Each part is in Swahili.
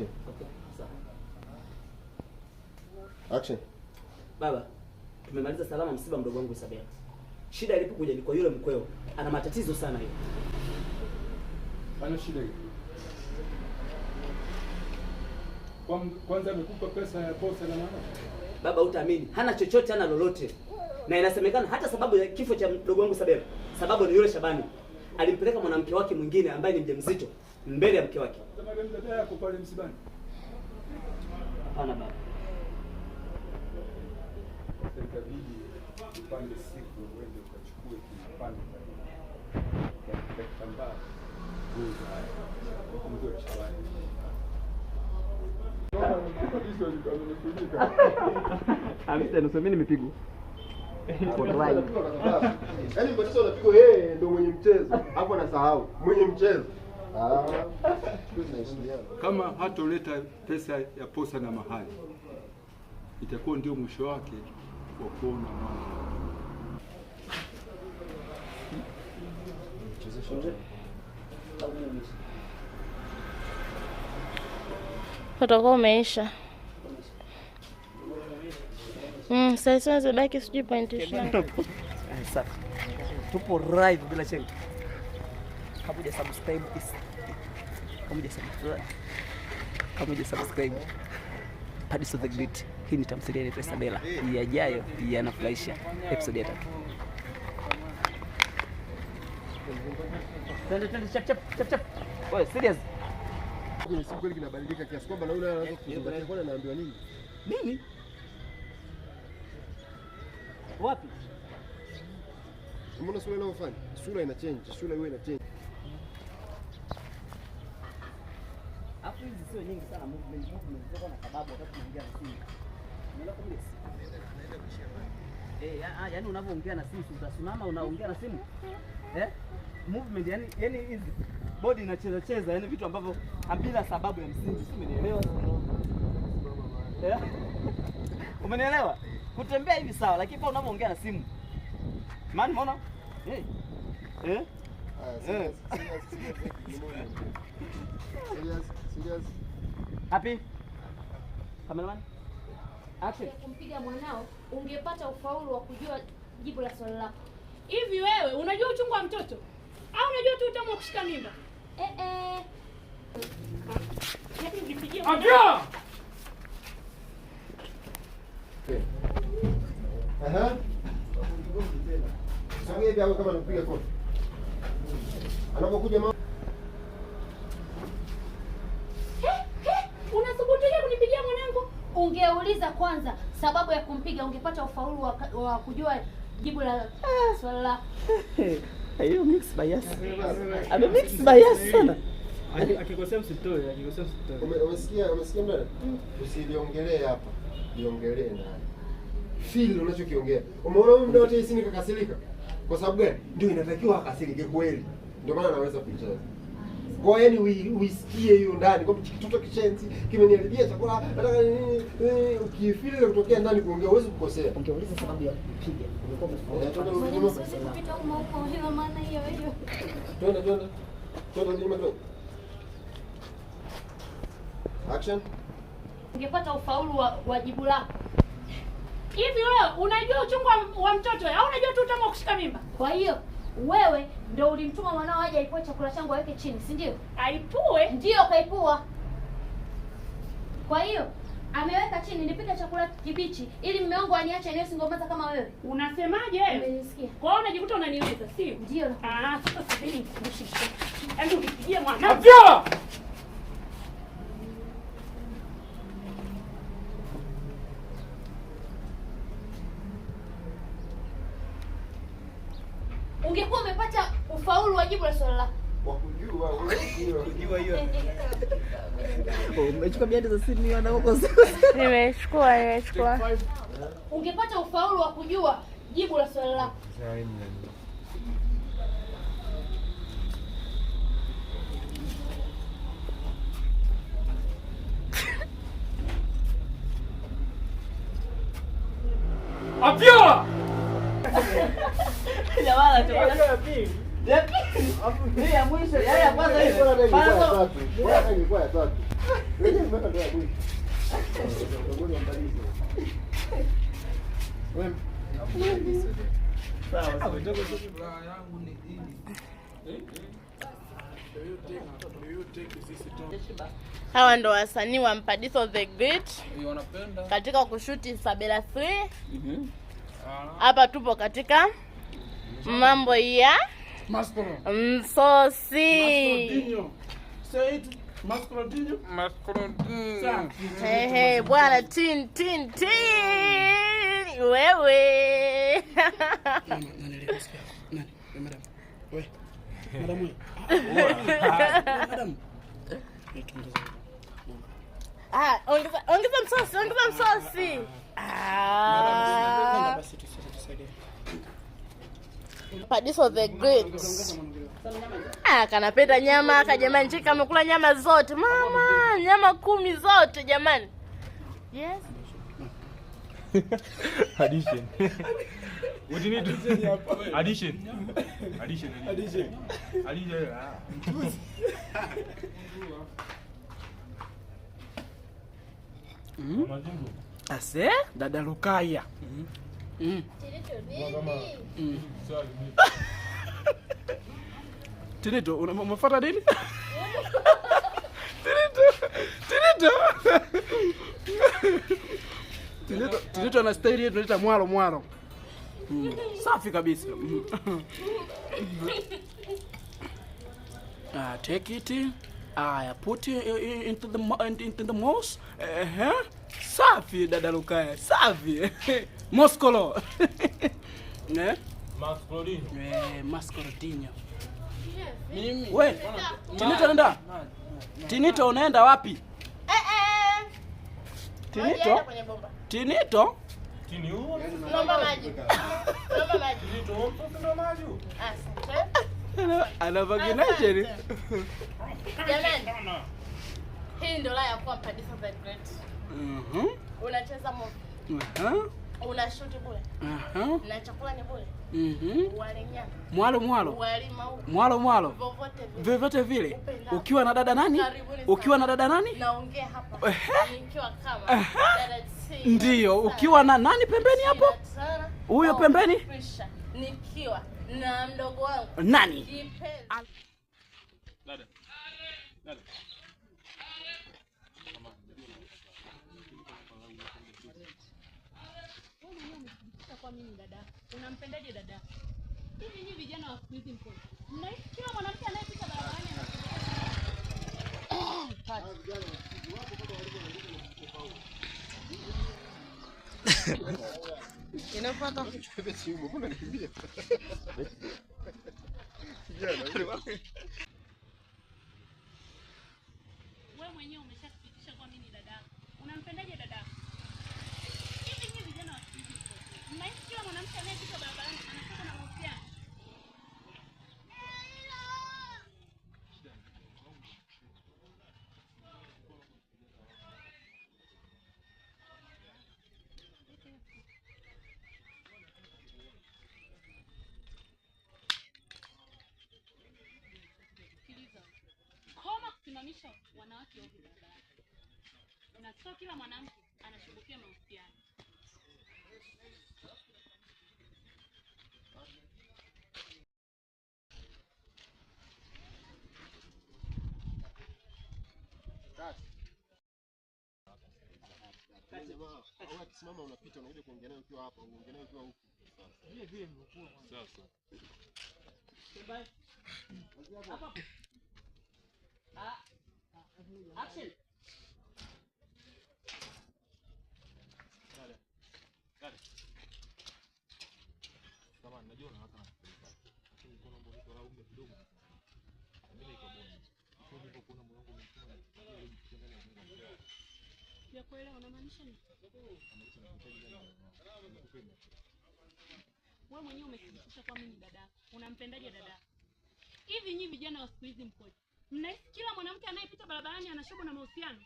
Action. Okay, sawa. Action. Baba, tumemaliza salama msiba mdogo wangu Isabela. Shida ilipokuja ni kwa yule mkweo. Ana matatizo sana hiyo. Ana shida gani? Kwanza amekupa pesa ya posa na mama? Baba, utaamini, hana chochote, hana lolote. Na inasemekana hata sababu ya kifo cha mdogo wangu Isabela, sababu ni yule Shabani. Alimpeleka mwanamke wake mwingine ambaye ni mjamzito mbele ya mke wake. Kama dada yako pale msibani. Hapana baba. Sasa itabidi upange siku uende ukachukue kipande cha kitambaa nguo za Shabani. Hamisa nusu mimi nimepigwa. Yaani mtoto anapigwa yeye ndio mwenye mchezo. Hapo anasahau. Mwenye mchezo. Ah. Tunaheshimiana. Kama hatoleta pesa ya posa na mahali, itakuwa ndio mwisho wake wa kuona mwana. Utakuwa umeisha. Sasa zibaki sijui point 20. Safi. Tupo live bila chenga. Kama huja subscribe is kama huja subscribe. Kama huja subscribe. Padiso the Great. Hii ni tamthilia ya Isabela. Yajayo yanafurahisha. Episode ya 3. Twende twende chap chap chap chap. Wewe serious? Kwenye siku kweli kinabadilika kiasi kwamba na yule anaanza kuzingatia kwani anaambiwa nini? Nini? Wapi? Umeona sura inavyofanya? Sura ina change, sura iwe ina change. Hapo hizi sio nyingi sana movement ziko na sababu wakati tunaongea na simu. Unaelewa kama yaani unavyoongea na simu utasimama unaongea na simu. Movement yani hizi body inacheza cheza yani vitu ambavyo bila sababu ya msingi, si umenielewa? Umenielewa? Kutembea hivi sawa, lakini pia unavyoongea na simu. Maana umeona? Serious, serious, serious. Happy? Cameraman? Action. Kumpiga mwanao ungepata ufaulu wa kujua jibu la swali lako. Hivi wewe unajua uchungu wa mtoto? Au unajua tu utamu wa kushika mimba? Hebu nipigie mwanao. Aha. Sogea hivi hapo kama anakupiga kofi. Anapokuja mama Unathubutuje kunipigia mwanangu? Ungeuliza kwanza sababu ya kumpiga ungepata ufaulu wa kujua jibu la swali lako. Hiyo mix bias. Ame mix bias sana. Akikosea msitoe, akikosea msitoe. Umesikia mdada? Usiliongelee hapa. Liongelee ndani. Feel unachokiongea. Umeona huyu mdada wote hisi nikakasirika? Kwa sababu gani? Ndio inatakiwa akasirike kweli. Ndio maana anaweza kuicheza. Kwa hiyo yani uisikie hiyo ndani kwamba kitoto kishenzi kimeniharibia chakula, nataka nini? Ukifeel ile kutokea ndani kuongea huwezi kukosea. Ungeuliza sababu ya kupiga. Ungekuwa umefaulu. Mwalimu, siwezi kupita huko huko, hiyo maana hiyo hiyo. Twende twende. Twende nyuma kidogo. Action. Ungepata ufaulu wa jibu lako. Hivi wewe unajua uchungu wa mtoto au unajua tu utamu wa kushika mimba? Kwa hiyo wewe ndio ulimtuma mwanao aje aipue chakula changu aweke chini, si ndio? Aipue? Ndio kaipua. Kwa hiyo ameweka chini nipike chakula kibichi ili mume wangu aniache niwe single mother kama wewe. Unasemaje wewe? Umenisikia? Kwa hiyo unajikuta unaniweza, sio? Ndio. Sasa subiri nikushike. Yaani unipigie mwanangu. Afya! Ungekuwa umepata ufaulu wa jibu la swali lako. Wa kujua, Kujua hiyo. Umechukua biadi za simu hiyo na huko. Nimechukua. Ungepata ufaulu wa kujua jibu la swali lako. Afya! Jamaa ya pili. Ya pili. Hii ya mwisho, ya kwanza hiyo. Bora ilikuwa ya tatu. Hawa ndo wasanii wa Mpadiso the Great katika kushuti Isabela 3. Hapa tupo katika mambo ya msosi. Hey, hey, bwana tin tin tin wewe. Ah, ongeza msosi, ongeza msosi. Ah. Mpadiso the Great. Ah, kanapenda nyama, jamani, chika amekula nyama zote. Mama, nyama 10 zote jamani. Yes. Addition. What do you need? Addition. Addition. Addition. Addition. Ase, dada Lukaya. Tinito, umefuata nini? Tinito. Tinito. Tinito, Tinito ana style yetu tunaita mwalo mwalo. Safi kabisa. Take it. I put it into the mouth. Safi dada Lukaya, safi. Moscolo. Eh? Mascorodinho. Eh, Mascorodinho. Mimi. We, Tinito unaenda? Tinito unaenda wapi? Eh. Tinito? Tinito? Tinito? Naomba maji. Naomba maji. Tinito, naomba maji. Asante. Anavaginaje? Jamani. Hii ndio la ya kuwa Mpadiso the Great. Unacheza movie. Una shoot bure. Na chakula ni bure. Wali nyama. Mwalo mwalo. Wali maua. Mwalo mwalo. Vyovyote vile. Ukiwa na dada nani? Ukiwa na dada nani? Naongea hapa. Nikiwa kama dada T. Ndio, ukiwa na nani pembeni hapo? Huyo pembeni? Nikiwa na mdogo wangu. Nani? Kipenzi. Dada. Dada. Kwa mimi dada. Unampendaje dada? Hivi nyinyi vijana wa siku hizi mko. Mnaishi kila mwanamke anayepita barabarani anakuja. Inafuata. Mbona nikimbia? Wewe mwenyewe umeshathibitisha kwa mimi dada. Unampendaje dada? Hivi nyinyi vijana wa siku hizi mko. Mnaishi kila mwanamke anayepita barabarani anataka na mahusiano. Koma kusimamisha wanawake ovyo barabarani. Na sio kila mwanamke anashughulikia mahusiano. Au akisimama unapita unakuja kuongea naye ukiwa hapa, uongea naye ukiwa huku. Vile vile nimekuwa sasa. Action. Dada. Dada. Kama najua unawaka na kupeleka. Lakini nilikuwa naomba unipe walau muda kidogo. Mimi naitwa Boni. Kwa nilipokuona moyo wangu umemtuma na kujificha ndani ya Mungu. Ya kuelewa unamaanisha nini? Namaanisha nakuhitaji ndani ya moyo wangu. Nakupenda. Wewe mwenyewe umethibitisha kwa mimi dada. Unampendaje dada? Hivi nyinyi vijana wa siku hizi mkoje? Mnahisi kila mwanamke anayepita barabarani ana shobo na mahusiano?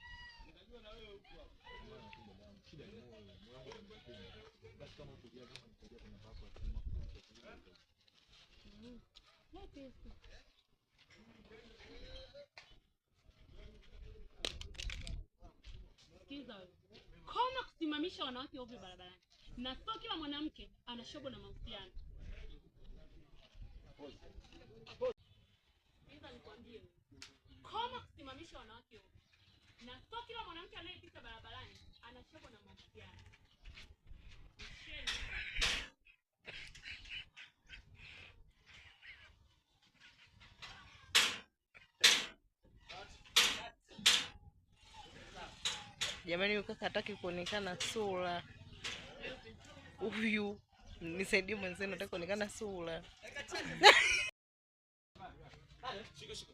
Shida ni moyo, moyo wangu unanipenda. Basi kama uko jia kama nitajia kwenye namba yako ya simu. Lete. kusimamisha wanawake ovyo barabarani, na sio kila mwanamke ana shobo na mahusiano. Sikiliza nikwambie wewe. Koma kusimamisha wanawake ovyo, na sio kila mwanamke anayepita barabarani ana shobo na mahusiano. Mshenzi. Jamani, huyu kaka hataki kuonekana sura. Huyu nisaidie mwenzenu, hataki kuonekana sura. Shika shika.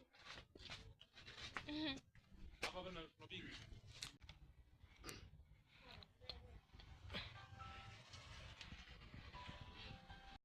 Hapa hapa tunapiga.